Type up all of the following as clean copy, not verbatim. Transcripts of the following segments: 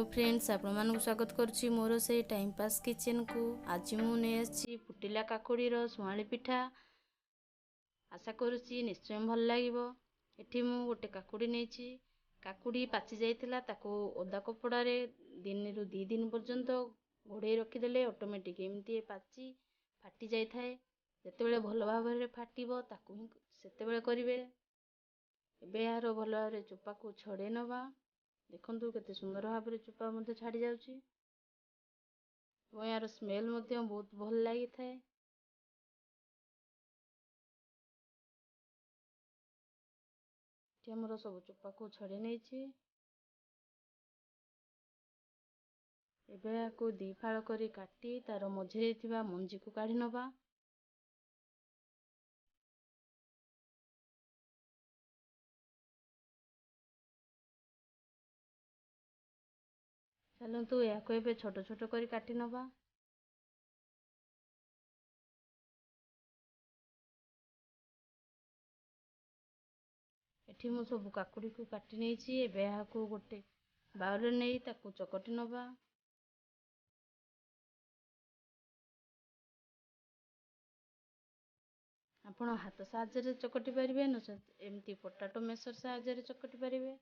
Friends, ଆପଣମାନଙ୍କୁ ସ୍ୱାଗତ କରୁଛି ମୋର ସେଇ ଟାଇମ୍ ପାସ୍ କିଚେନ୍କୁ। ଆଜି ମୁଁ ନେଇ ଆସିଛି ଫୁଟିଲା କାକୁଡ଼ିର ସୁଆଁଳି ପିଠା। ଆଶା କରୁଛି ନିଶ୍ଚୟ ଭଲ ଲାଗିବ। ଏଠି ମୁଁ ଗୋଟେ କାକୁଡ଼ି ନେଇଛି। କାକୁଡ଼ି ପାଚି ଯାଇଥିଲା, ତାକୁ ଓଦା କପଡ଼ାରେ ଦିନରୁ 2 ଦିନ ପର୍ଯ୍ୟନ୍ତ ଘୋଡ଼େଇ ରଖିଦେଲେ ଅଟୋମେଟିକ୍ ଏମିତି ପାଚି ଫାଟି ଯାଇଥାଏ। ଯେତେବେଳେ ଭଲ ଭାବରେ ଫାଟିବ ତାକୁ ହିଁ ସେତେବେଳେ କରିବେ। ଏବେ ଏହାର ଭଲ ଭାବରେ ଚୋପାକୁ ଛଡ଼େଇ ନେବା। ଦେଖନ୍ତୁ କେତେ ସୁନ୍ଦର ଭାବରେ ଚୋପା ମଧ୍ୟ ଛାଡ଼ି ଯାଉଛି ଏବଂ ଏହାର ସ୍ମେଲ୍ ମଧ୍ୟ ବହୁତ ଭଲ ଲାଗିଥାଏ। ଏଠି ଆମର ସବୁ ଚୋପାକୁ ଛଡ଼େଇ ନେଇଛି। ଏବେ ଏହାକୁ 2 ଫାଳ କରି କାଟି ତାର ମଝିରେ ଥିବା ମଞ୍ଜିକୁ କାଢ଼ି ନେବା। ଚାଲନ୍ତୁ ଏହାକୁ ଏବେ ଛୋଟ ଛୋଟ କରି କାଟି ନେବା। ଏଠି ମୁଁ ସବୁ କାକୁଡ଼ିକୁ କାଟି ନେଇଛି। ଏବେ ଏହାକୁ ଗୋଟେ ବାଉଲରେ ନେଇ ତାକୁ ଚକଟି ନେବା। ଆପଣ ହାତ ସାହାଯ୍ୟରେ ଚକଟି ପାରିବେ, ନଚେତ୍ ଏମିତି ପଟାଟୋ ମେସର ସାହାଯ୍ୟରେ ଚକଟି ପାରିବେ।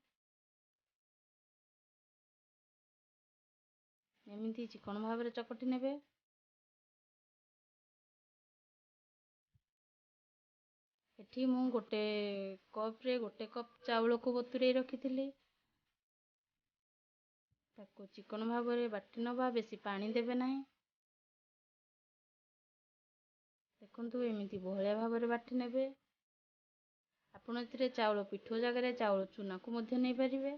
ଏମିତି ଚିକଣ ଭାବରେ ଚକଟି ନେବେ। ଏଠି ମୁଁ ଗୋଟେ କପ୍ରେ 1 କପ୍ ଚାଉଳକୁ ବତୁରେଇ ରଖିଥିଲି। ତାକୁ ଚିକଣ ଭାବରେ ବାଟି ନେବା, ବେଶୀ ପାଣି ଦେବେ ନାହିଁ। ଦେଖନ୍ତୁ ଏମିତି ବହଳିଆ ଭାବରେ ବାଟି ନେବେ। ଆପଣ ଏଥିରେ ଚାଉଳ ପିଠଉ ଜାଗାରେ ଚାଉଳ ଚୁନାକୁ ମଧ୍ୟ ନେଇପାରିବେ।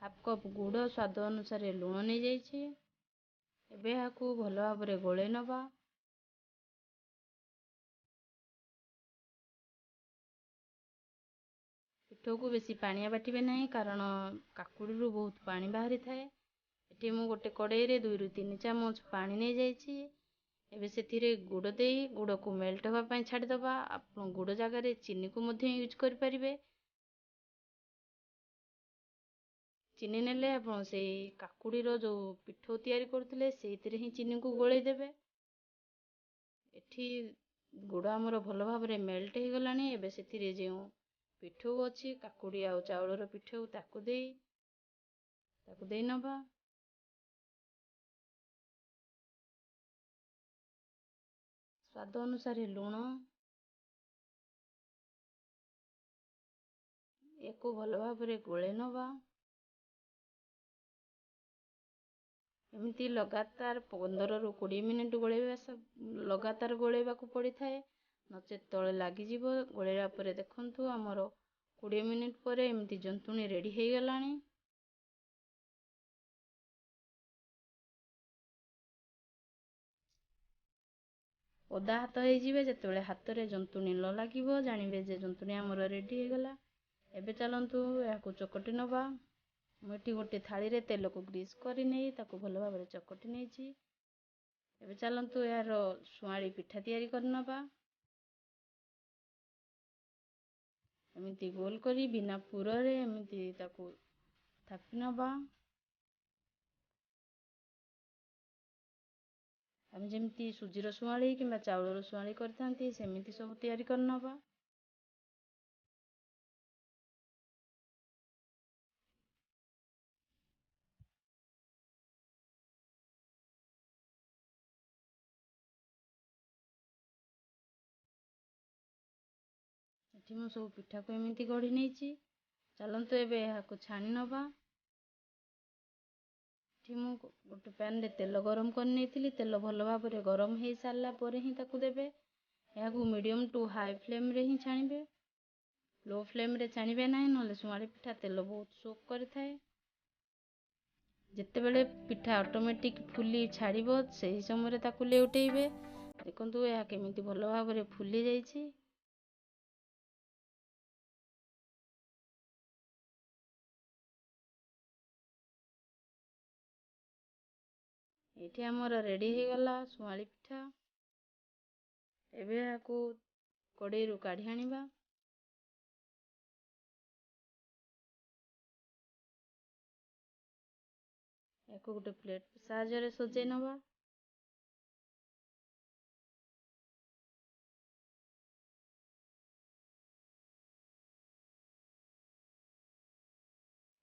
ହାଫ୍ କପ୍ ଗୁଡ଼, ସ୍ୱାଦ ଅନୁସାରେ ଲୁଣ ନେଇଯାଇଛି। ଏବେ ଏହାକୁ ଭଲ ଭାବରେ ଗୋଳେଇ ନେବା। ପିଠଉକୁ ବେଶୀ ପାଣିଆ ବାଟିବେ ନାହିଁ, କାରଣ କାକୁଡ଼ିରୁ ବହୁତ ପାଣି ବାହାରିଥାଏ। ଏଠି ମୁଁ ଗୋଟେ କଡ଼େଇରେ 2ରୁ 3 ଚାମଚ ପାଣି ନେଇଯାଇଛି। ଏବେ ସେଥିରେ ଗୁଡ଼ ଦେଇ ଗୁଡ଼କୁ ମେଲ୍ଟ ହେବା ପାଇଁ ଛାଡ଼ିଦେବା। ଆପଣ ଗୁଡ଼ ଜାଗାରେ ଚିନିକୁ ମଧ୍ୟ ୟୁଜ୍ କରିପାରିବେ। ଚିନି ନେଲେ ଆପଣ ସେଇ କାକୁଡ଼ିର ଯେଉଁ ପିଠଉ ତିଆରି କରୁଥିଲେ ସେଇଥିରେ ହିଁ ଚିନିକୁ ଗୋଳେଇ ଦେବେ। ଏଠି ଗୁଡ଼ ଆମର ଭଲ ଭାବରେ ମେଲ୍ଟ ହେଇଗଲାଣି। ଏବେ ସେଥିରେ ଯେଉଁ ପିଠଉ ଅଛି, କାକୁଡ଼ି ଆଉ ଚାଉଳର ପିଠଉ, ତାକୁ ଦେଇ ନେବା। ସ୍ୱାଦ ଅନୁସାରେ ଲୁଣ, ୟାକୁ ଭଲ ଭାବରେ ଗୋଳେଇ ନେବା। ଏମିତି ଲଗାତାର 15ରୁ 20 ମିନିଟ୍ ଗୋଳେଇବା, ଲଗାତାର ଗୋଳେଇବାକୁ ପଡ଼ିଥାଏ, ନଚେତ୍ ତଳେ ଲାଗିଯିବ। ଗୋଳେଇଲା ପରେ ଦେଖନ୍ତୁ ଆମର 20 ମିନିଟ୍ ପରେ ଏମିତି ଜନ୍ତୁଣୀ ରେଡ଼ି ହେଇଗଲାଣି। ଓଦା ହାତ ହେଇଯିବେ, ଯେତେବେଳେ ହାତରେ ଜନ୍ତୁଣୀ ନ ଲାଗିବ ଜାଣିବେ ଯେ ଜନ୍ତୁଣୀ ଆମର ରେଡ଼ି ହେଇଗଲା। ଏବେ ଚାଲନ୍ତୁ ଏହାକୁ ଚକଟି ନେବା। ମୁଁ ଏଠି ଗୋଟେ ଥାଳିରେ ତେଲକୁ ଗ୍ରୀସ୍ କରି ନେଇ ତାକୁ ଭଲ ଭାବରେ ଚକଟି ନେଇଛି। ଏବେ ଚାଲନ୍ତୁ ଏହାର ସୁଆଁଳି ପିଠା ତିଆରି କରିନେବା। ଏମିତି ଗୋଲ କରି ବିନା ପୁରରେ ଏମିତି ତାକୁ ଥାପି ନେବା। ଆମେ ଯେମିତି ସୁଜିର ସୁଆଁଳି କିମ୍ବା ଚାଉଳର ସୁଆଁଳି କରିଥାନ୍ତି ସେମିତି ସବୁ ତିଆରି କରିନେବା। ଏଠି ମୁଁ ସବୁ ପିଠାକୁ ଏମିତି ଗଢ଼ି ନେଇଛି। ଚାଲନ୍ତୁ ଏବେ ଏହାକୁ ଛାଣି ନେବା। ଏଠି ମୁଁ ଗୋଟେ ପ୍ୟାନ୍ରେ ତେଲ ଗରମ କରିନେଇଥିଲି। ତେଲ ଭଲ ଭାବରେ ଗରମ ହେଇସାରିଲା ପରେ ହିଁ ତାକୁ ଦେବେ। ଏହାକୁ ମିଡ଼ିୟମ୍ ଟୁ ହାଇ ଫ୍ଲେମ୍ରେ ହିଁ ଛାଣିବେ, ଲୋ ଫ୍ଲେମ୍ରେ ଛାଣିବେ ନାହିଁ, ନହେଲେ ସୁଆଁଳି ପିଠା ତେଲ ବହୁତ ସୋକ୍ କରିଥାଏ। ଯେତେବେଳେ ପିଠା ଅଟୋମେଟିକ୍ ଫୁଲି ଛାଡ଼ିବ ସେହି ସମୟରେ ତାକୁ ଲେଉଟେଇବେ। ଦେଖନ୍ତୁ ଏହା କେମିତି ଭଲ ଭାବରେ ଫୁଲି ଯାଇଛି। ଏଇଠି ଆମର ରେଡ଼ି ହେଇଗଲା ସୁଆଁଳି ପିଠା। ଏବେ ଏହାକୁ କଡ଼େଇରୁ କାଢ଼ି ଆଣିବା। ଏହାକୁ ଗୋଟେ ପ୍ଲେଟ୍ ସାହାଯ୍ୟରେ ସଜେଇ ନେବା।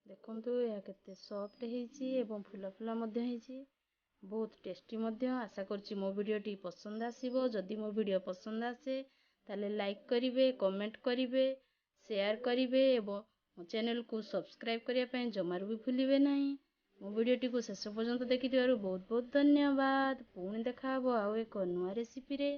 ଦେଖନ୍ତୁ, ଏହା କେତେ ସଫ୍ଟ ହେଇଛି ଏବଂ ଫୁଲା ଫୁଲା ମଧ୍ୟ ହେଇଛି, ବହୁତ ଟେଷ୍ଟି ମଧ୍ୟ। ଆଶା କରୁଛି ମୋ ଭିଡ଼ିଓଟି ପସନ୍ଦ ଆସିବ। ଯଦି ମୋ ଭିଡ଼ିଓ ପସନ୍ଦ ଆସେ, ତାହେଲେ ଲାଇକ୍ କରିବେ, କମେଣ୍ଟ କରିବେ, ସେୟାର କରିବେ ଏବଂ ମୋ ଚ୍ୟାନେଲକୁ ସବସ୍କ୍ରାଇବ୍ କରିବା ପାଇଁ ଜମାରୁ ବି ଭୁଲିବେ ନାହିଁ। ମୋ ଭିଡ଼ିଓଟିକୁ ଶେଷ ପର୍ଯ୍ୟନ୍ତ ଦେଖିଥିବାରୁ ବହୁତ ବହୁତ ଧନ୍ୟବାଦ। ପୁଣି ଦେଖାହେବ ଆଉ ଏକ ନୂଆ ରେସିପିରେ।